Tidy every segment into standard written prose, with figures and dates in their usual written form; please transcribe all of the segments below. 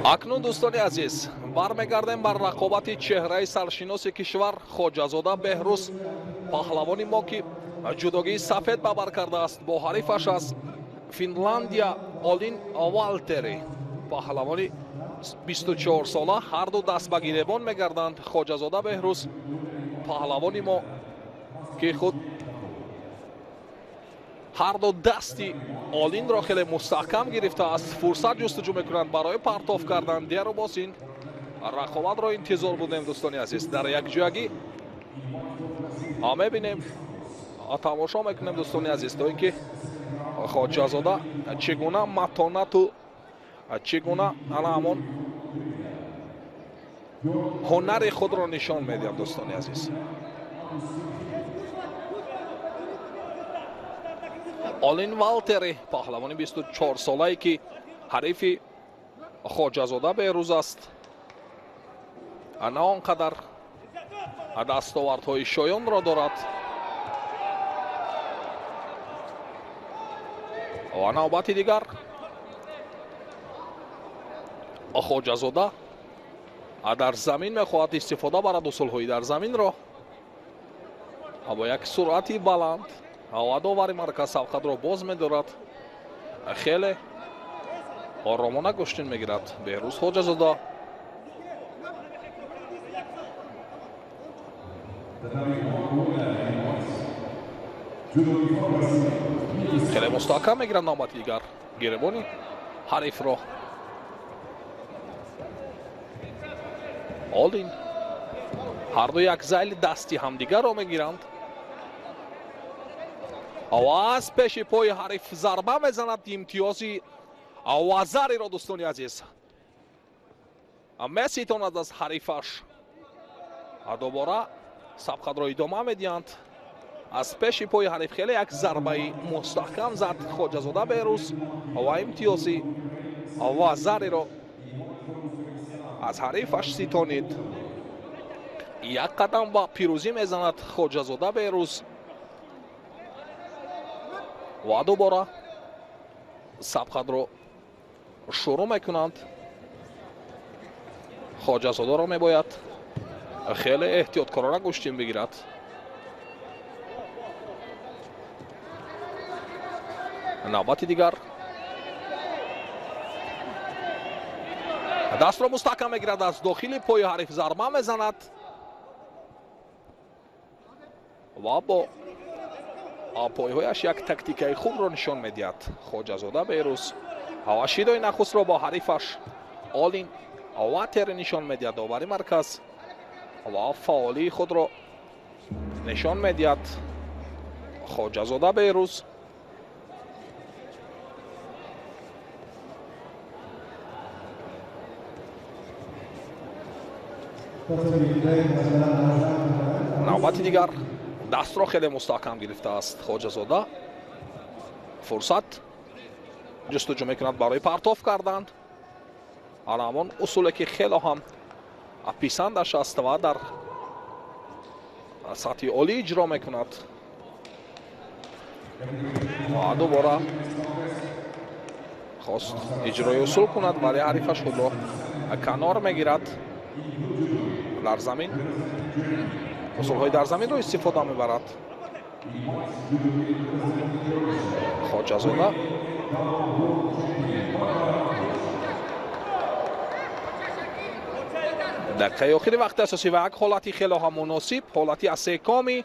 Акнун, дӯстони азиз, бармегардем бар рақобати чеҳраи саршиноси кишвар Хоҷазода Беҳрӯз, паҳлавони мо, ки ҷудогии сафед ба бар кардааст, бо ҳарифаш аз Финландия Олин Валтери, паҳлавони 24 сола. Ҳарду даст ба гиребон мегарданд. Хоҷазода Беҳрӯз, паҳлавони мо, ки худ ҳарду дасти Олинро хеле мустаҳкам гирифтааст, фурсат ҷустуҷӯ мекунанд барои партоф кардан. Деру боз ин рақобатро интизор будем, дӯстони азиз. Дар якҷоягӣ мебинем, тамошо мекунем, дӯстони азиз, то ин ки Хоҷазода чӣ гуна матонату чӣ гуна ана ҳамон ҳунари худро нишон медиҳад, дӯстони азиз. Олин Валтери, паҳлавони 24-солае, ки ҳарифи Хоҷазода Беҳрӯз аст, на он қадар дастовардҳои шоёнро дорад. Ва навбати дигар Хоҷазода дар замин мехоҳад истифода барад усулҳои дар заминро бо як суръати баланд ва довари марказ сабқатро боз медорад. Хеле оромона гӯштин мегирад Беҳрӯз Хоҷазода. Хеле мустаҳкам мегирад навбати дигар гиребони ҳарифро Олин. Ҳарду як зайли дасти ҳамдигарро мегиранд ва аз пеши пои ҳариф зарба мезанад. Имтиёзи вазариро, дӯстони азиз, меситонад аз ҳарифаш. Дубора сабқатро идома медиҳанд. Аз пеши пои ҳариф хеле як зарбаи мустаҳкам зад Хоҷазода Беҳрӯз ва имтиёзи вазариро аз ҳарифаш ситонид. Як қадам ба пирӯзӣ мезанад Хоҷазода Беҳрӯз ва дубора сабқатро шурӯъ мекунанд. Хоҷазодаро мебояд хеле эҳтиёткорона гӯштин бигирад. Навбати дигар дастро мустаҳкам мегирад, аз дохили пои ҳариф зарба мезанад ва бо пойҳояш як тактикаи хубро нишон медиҳад Хоҷазода Беҳрӯз ва шидои нахустро бо ҳарифаш Олин Ватер нишон медиҳад довари марказ ва фаъолии худро нишон медиҳад Хоҷазода Беҳрӯз. Навбати дигар дастро хеле мустаҳкам гирифтааст Хоҷазода, фурсат ҷустуҷӯ мекунад барои партоф кардан, ана ҳамон усуле, ки хело ҳам писандаш аст ва дар сатҳи олӣ иҷро мекунад. Ва дубора хост иҷрои усул кунад, вале ҳарифаш худро канор мегирад. Дар замин усулҳои дар заминро истифода мебарад Хоҷазода. Дақиқаи охири вақти асосӣ ва як ҳолати хело ҳам муносиб, ҳолати асекоми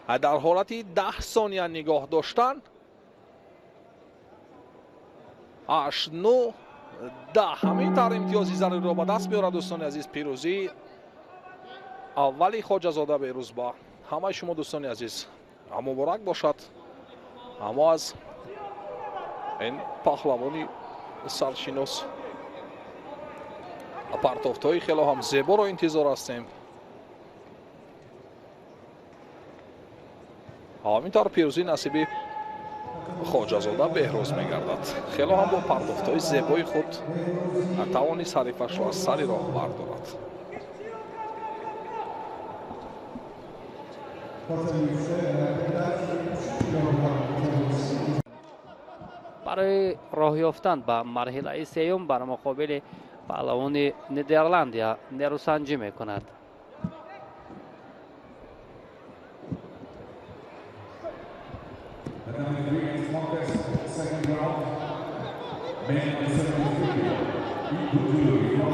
дар ҳолати 10 сония нигоҳ доштан. Ҳашт, нӯ, 10. Ҳамин тавр имтиёзи заруриро ба даст меорад, дӯстони азиз. Пирӯзии аввали Хоҷазода Беҳрӯз ба ҳамаи шумо, дӯстони азиз, муборак бошад. Аммо аз ин паҳлавони саршинос партофтҳои хело ҳам зеборо интизор ҳастем. Ҳамин тавр пирӯзӣ насиби Хоҷазода Беҳрӯз мегардад. Хело ҳам бо партофтҳои зебои худ тавонист ҳарифашро аз сари роҳ бардорад. Барои роҳ ёфтан ба марҳилаи сеюм бар муқобили Паҳлавони Нидерландия нерӯсанҷӣ мекунад.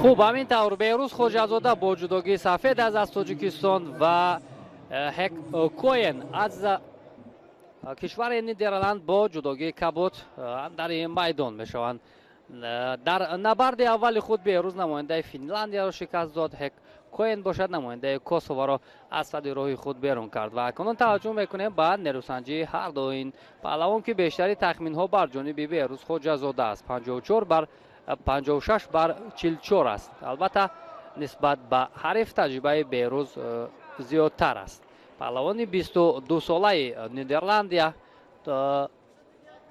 Хуб, ҳамин тавр Беҳрӯз Хоҷазода бо ҷудогии сафед аз Тоҷикистон ва Ҳек Коен аз кишвари Нидерланд бо ҷудогии кабуд дар ин майдон мешаванд. Дар набарди аввали худ Беҳрӯз намояндаи Финляндияро шикаст дод. Ҳек Коен бошад намояндаи Косоваро аз сади роҳи худ берун кард. Ва акнун таваҷҷӯҳ мекунем ба нерӯсанҷии ҳар ду ин паҳлавон, ки бештари тахминҳо бар ҷониби Беҳрӯз Хоҷазода аст. 54 бар 56 бар 44 аст. Албатта нисбат ба ҳариф таҷрибаи Беҳрӯз зиёдтар аст. Паҳлавони 22-солаи Нидерландия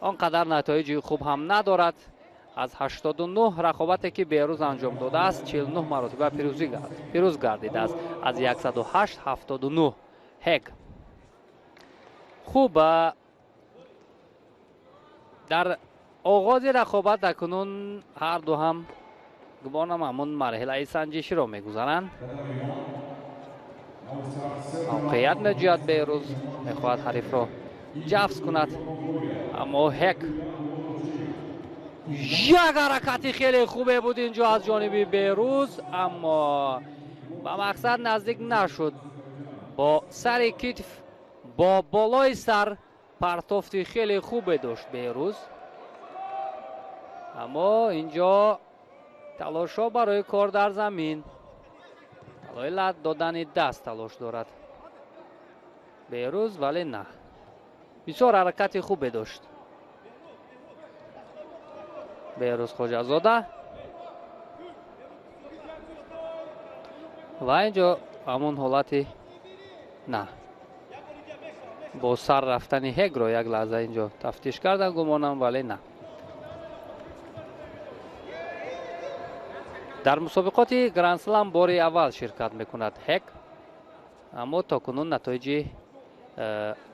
он қадар натоиҷи хуб ҳам надорад. Аз 89 рақобате ки Беҳрӯз анҷом додааст, 49 маротиба пирӯз гардидааст. Аз 108 79 Ҳек. Хуб, дар оғози рақобат акнун ҳар ду ҳам гумонам ҳамон марҳилаи санҷиширо мегузаранд. Мавқеият меҷӯяд Беҳрӯз, мехоҳад ҳарифро ҷафз кунад, аммо Ҳек як ҳаракати хеле хубе буд инҷо аз ҷониби Беҳрӯз, аммо ба мақсад наздик нашуд. Бо сари китф, бо болои сар партофти хеле хубе дошт Беҳрӯз, аммо инҷо талошҳо барои кор дар замин, талои лат додани даст талош дорад Беҳрӯз, вале на. Бисёр ҳаракати хубе дошт Беҳрӯз Хоҷазода. Ва инҷо ҳамон ҳолати на бо сар рафтани Ҳегро як лаҳза инҷо тафтиш кардан гумонам, вале на. Дар мусобиқоти Гранд-Слам бори аввал ширкат мекунад Ҳек, аммо то кунун натоиҷи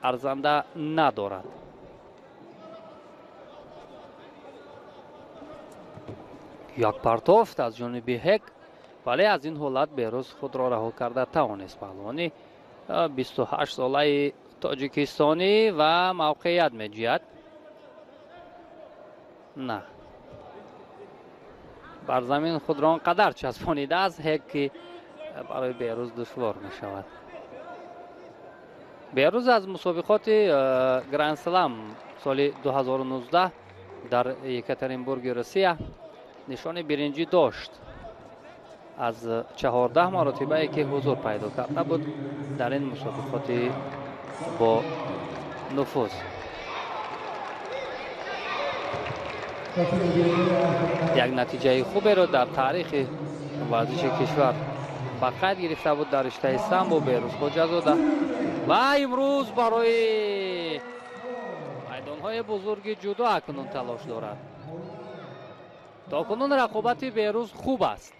арзанда надорад. Як партофт аз ҷониби Ҳек, вале аз ин ҳолат Беҳрӯз худро раҳо карда тавонист. Паҳлавони 28-солаи тоҷикистонӣ ва мавқеият меҷӯяд. На, бар замин худро он қадар часпонидааст Ҳек, ки барои Беҳрӯз душвор мешавад. Беҳрӯз аз мусобиқоти Гранд-Слам соли 2019 дар Екатеринбурги Русия нишони биринҷӣ дошт. Аз 14 маротибае ки ҳузур пайдо карда буд дар ин мусобиқоти бо нуфуз. Як натиҷаи хуберо дар таърихи варзиши кишвар ба қайд гирифта буд дар риштаи самбо Беҳрӯз Хоҷазода. Ва имрӯз барои майдонҳои бузурги ҷудо акнун талош дорад. То кунун рақобати Беҳрӯз хуб аст.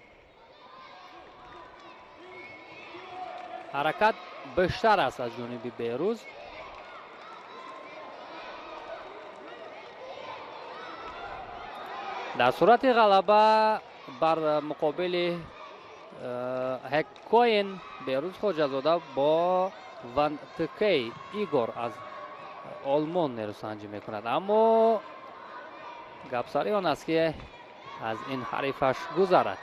Ҳаракат бештар аст аз ҷониби Беҳрӯз. Дар сурати ғалаба бар муқобили Ҳек Коен Беҳрӯз Хоҷазода бо Ван Ткей Игор аз Олмон нерӯсанҷӣ мекунад, аммо гапсари он аст, ки аз ин ҳарифаш гузарад.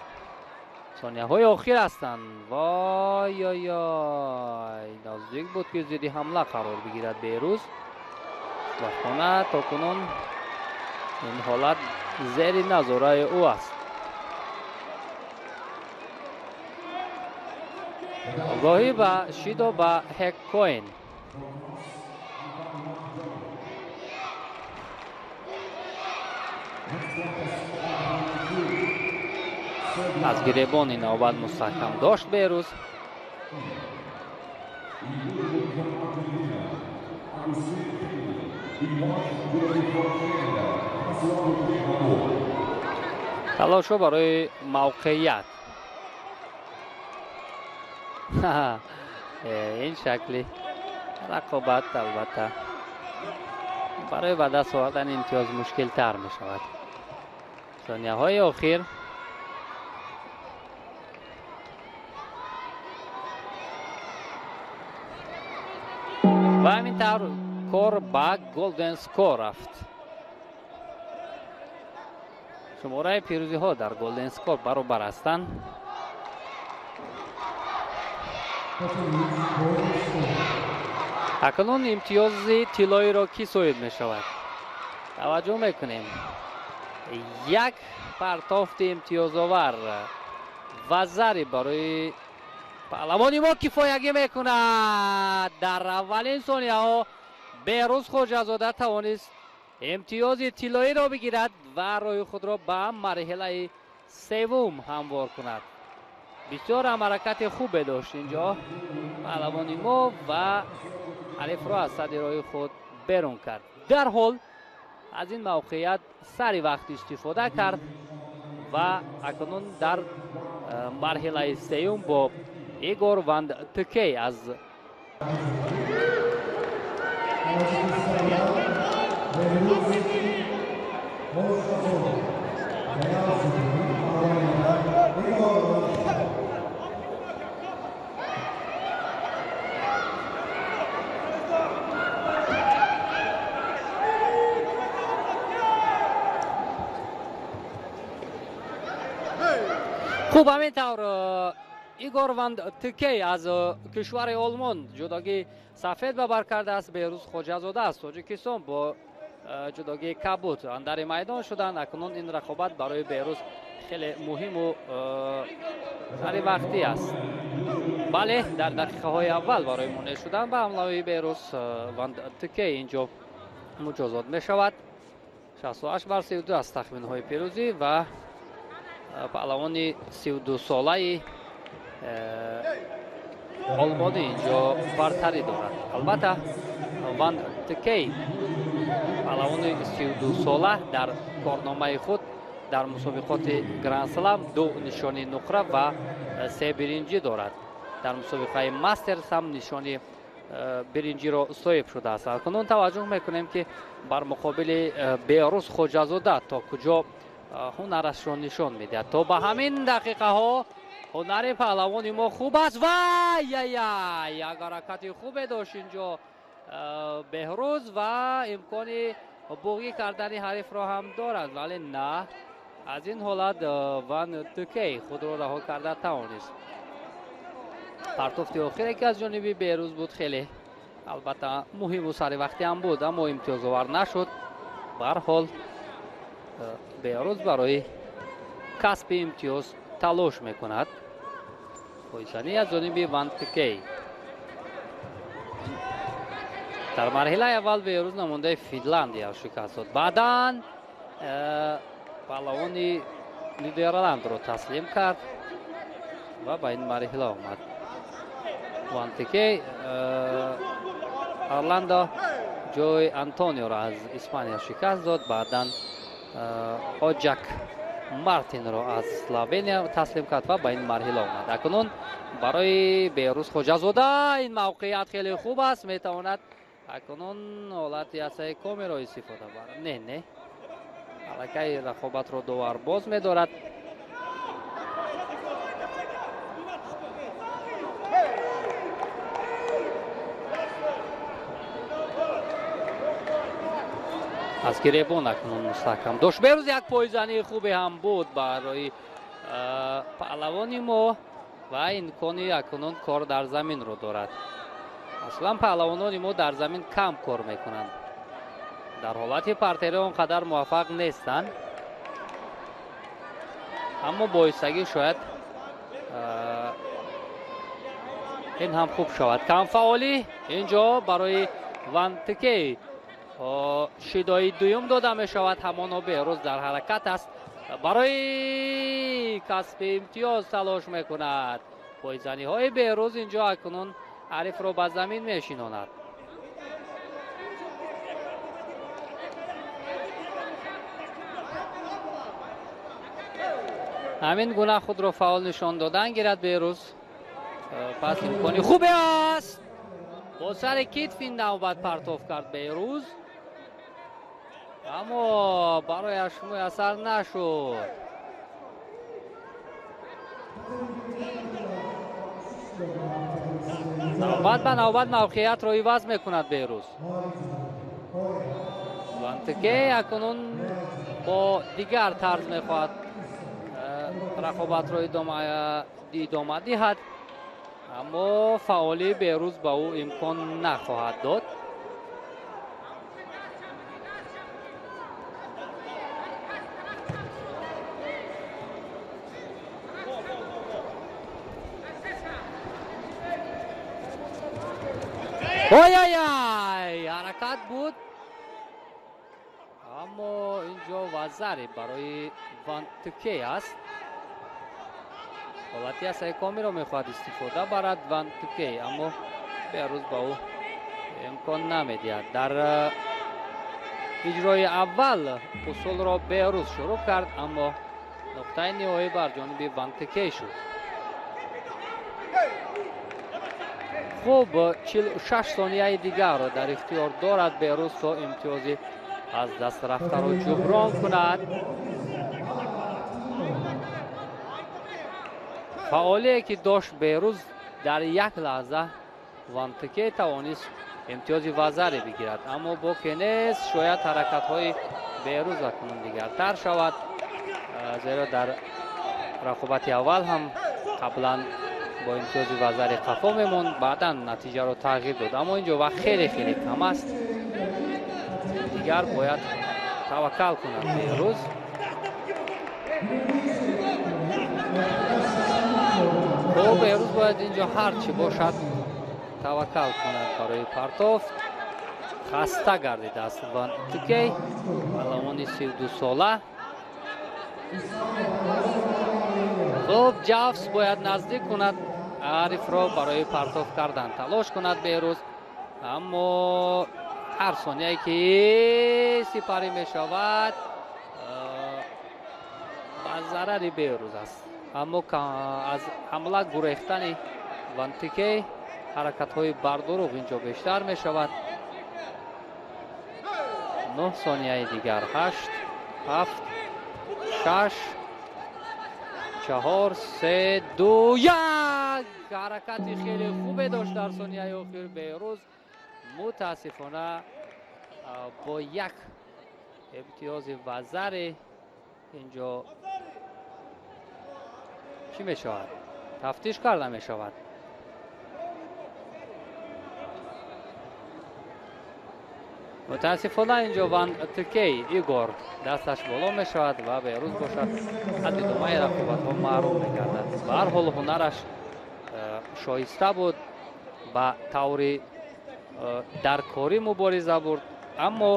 Сонияҳои охир ҳастанд. Вой-ой-ой, наздик буд, ки зидди ҳамла қарор бигирад Беҳрӯз. Хушбахтона то кунун ин ҳолат зери назораи ӯ аст. Огоҳӣ ба шидо ба Ҳек Коен. Аз гиребони навбат мустаҳкам дошт Беҳрӯз. Талошҳо барои мавқеият. Ин шакли рақобат албатта барои ба даст овардани имтиёз мушкилтар мешавад. Сонияҳои охир Ва ҳамин тавр кор ба голден скор рафт. Шумораи пирӯзиҳо дар голден скор баробар ҳастанд. Акнун имтиёзи тиллоиро кӣ соҳиб мешавад? Таваҷҷӯҳ мекунем. Як партофти имтиёзовар ва зари барои паҳлавони мо кифоягӣ мекунад. Дар аввалин сонияҳо Беҳрӯз Хоҷазода тавонист имтиёзи тиллоиро бигирад ва роҳи худро ба марҳилаи севум ҳамвор кунад. Бисёр ҳам ҳаракати хубе дошт инҷо паҳлавони мо ва ҳарифро аз сади роҳи худ берун кард. Дарҳол аз ин мавқеият сари вақт истифода кард ва акнун дар марҳилаи сеюм бо Игор Ван Тикей аз хуб, ҳамин тавр Игор Ван Тикей аз кишвари Олмон ҷудогии сафед ба бар кардааст. Беҳрӯз Хоҷазода аз Тоҷикистон бо ҷудогии кабуд андари майдон шуданд. Акнун ин рақобат барои Беҳрӯз хеле муҳиму саривақтӣ аст. Бале, дар дақиқаҳои аввал барои монеъ шудан ба ҳамлаҳои Беҳрӯз Ван Тикей инҷо муҷозот мешавад. 68 бар 32 аз тахминҳои пирӯзӣ ва паҳлавони 32-солаи олмонӣ инҷо бартарӣ дорад. Албатта, Ван Тикей паҳлавони 32-сола дар корномаи худ дар мусобиқоти гранд-слам ду нишони нуқра ва се биринҷӣ дорад. Дар мусобиқаи мастерс ҳам нишони биринҷиро соҳиб шудааст. Акнун таваҷҷӯҳ мекунем, ки бар муқобили Беҳрӯз Хоҷазода то куҷо ҳунарашро нишон медиҳад. То ба ҳамин дақиқаҳо ҳунари паҳлавони мо хуб аст. Вай яя, як ҳаракати хубе дошт инҷо Беҳрӯз ва имкони буғӣ кардани ҳарифро ҳам дорад, вале на, аз ин ҳолат Ван Тикей худро раҳо карда тавонист. Партофти охире, ки аз ҷониби Беҳрӯз буд, хеле албатта муҳиму саривақтӣ ҳам буд, аммо имтиёзовар нашуд. Ба ҳар ҳол, Беҳрӯз барои касби имтиёз талош мекунад. Пойзанӣ аз ҷониби Ван Тикей. Дар марҳилаи аввал Беҳрӯз намояндаи Финландия шикаст дод, баъдан паҳлавони Нидерландро таслим кард ва ба ин марҳила омад. Ван Тикей Орландо Ҷой Антониоро аз Испания шикаст дод, баъдан Оҷак Мартинро аз Словения таслим кард ва ба ин марҳила омад. Акнун барои Беҳрӯз Хоҷазода ин мавқеият хеле хуб аст. Метавонад акнун ҳолати асаи комиро истифода барад. Не, не, аллакай рақобатро довар боз медорад. Аз гиребон акнун мустаҳкам дошт Беҳрӯз. Як пойзании хубе ҳам буд барои паҳлавони мо ва имкони акнун кор дар заминро дорад. Аслан паҳлавонони мо дар замин кам кор мекунанд, дар ҳолати партерӣ он қадар муваффақ нестанд, аммо боистагӣ шояд ин ҳам хуб шавад. Камфаъолӣ инҷо барои Ван Тикей шидои дуюм дода мешавад. Ҳамоно Беҳрӯз дар ҳаракат аст, барои касби имтиёз талош мекунад. Пойзаниҳои Беҳрӯз инҷо акнун ҳарифро ба замин мешинонад. Ҳамин гуна худро фаъол нишон додан гирад Беҳрӯз, пас имкони хубе аст. Бо сари китф ин навбат партоф кард Беҳрӯз, аммо барояш муяссар нашуд. Навбат ба навбат мавқеиятро иваз мекунад Беҳрӯз. Ван Тикей акнун бо дигар тарз мехоҳад рақобатро идома диҳад, аммо фаъолии Беҳрӯз ба ӯ имкон нахоҳад дод. Ой-ай-ай, ҳаракат буд, аммо инҷо вазаре барои Ван Тикей аст. Ҳолати асайкомиро мехоҳад истифода барад Ван Тикей, аммо Беҳрӯз ба ӯ имкон намедиҳад. Дар иҷрои аввал усулро Беҳрӯз шурӯъ кард, аммо нуқтаи ниҳоӣ бар ҷониби Ван Тикей шуд. Хуб, 46 сонияи дигарро дар ихтиёр дорад Беҳрӯз то имтиёзи аз даст рафтаро ҷуброн кунад. Фаъолие ки дошт Беҳрӯз дар як лаҳза Ван Тикей тавонист имтиёзи вазаре бигирад, аммо боке нест, шояд ҳаракатҳои Беҳрӯз акнун дигартар шавад, зеро дар рақобати аввал ҳам қаблан бо имтиёзи вазари қафо мемонд, баъдан натиҷаро тағйир дод, аммо инҷо вақт хеле хеле кам аст. Дигар бояд таваккал кунад Беҳрӯз. Хуб, Беҳрӯз бояд инҷо ҳар чӣ бошад таваккал кунад барои партофт. Хаста гардидааст Ван Тикей, паҳлавони 32 сола. Хуб, ҷавс бояд наздик кунад ҳарифро барои партоф кардан, талош кунад Беҳрӯз, аммо ҳар сонияе ки сипарӣ мешавад ба зарари Беҳрӯз аст. Аммо аз ҳамла гурехтани Ван Тикей ҳаракатҳои бардуруғ инҷо бештар мешавад. 9 сонияи дигар, 8, 7, 6, 4, 3, 2, 1. Ҳаракати хеле хубе дошт дар сонияи охир Беҳрӯз. Мутаассифона бо як имтиёзи вазаре инҷо чӣ мешавад? Тафтиш карда мешавад. Мутаассифона инҷо Ван Тикей Игор дасташ боло мешавад ва Беҳрӯз бошад аз идомаи рақобатҳо маҳрум мегардад. Ба ҳар ҳол ҳунараш шоиста буд, ба таври даркорӣ мубориза бурд, аммо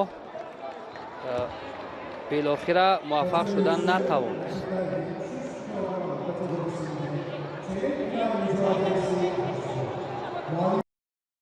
билохира муваффақ шудан натавонист.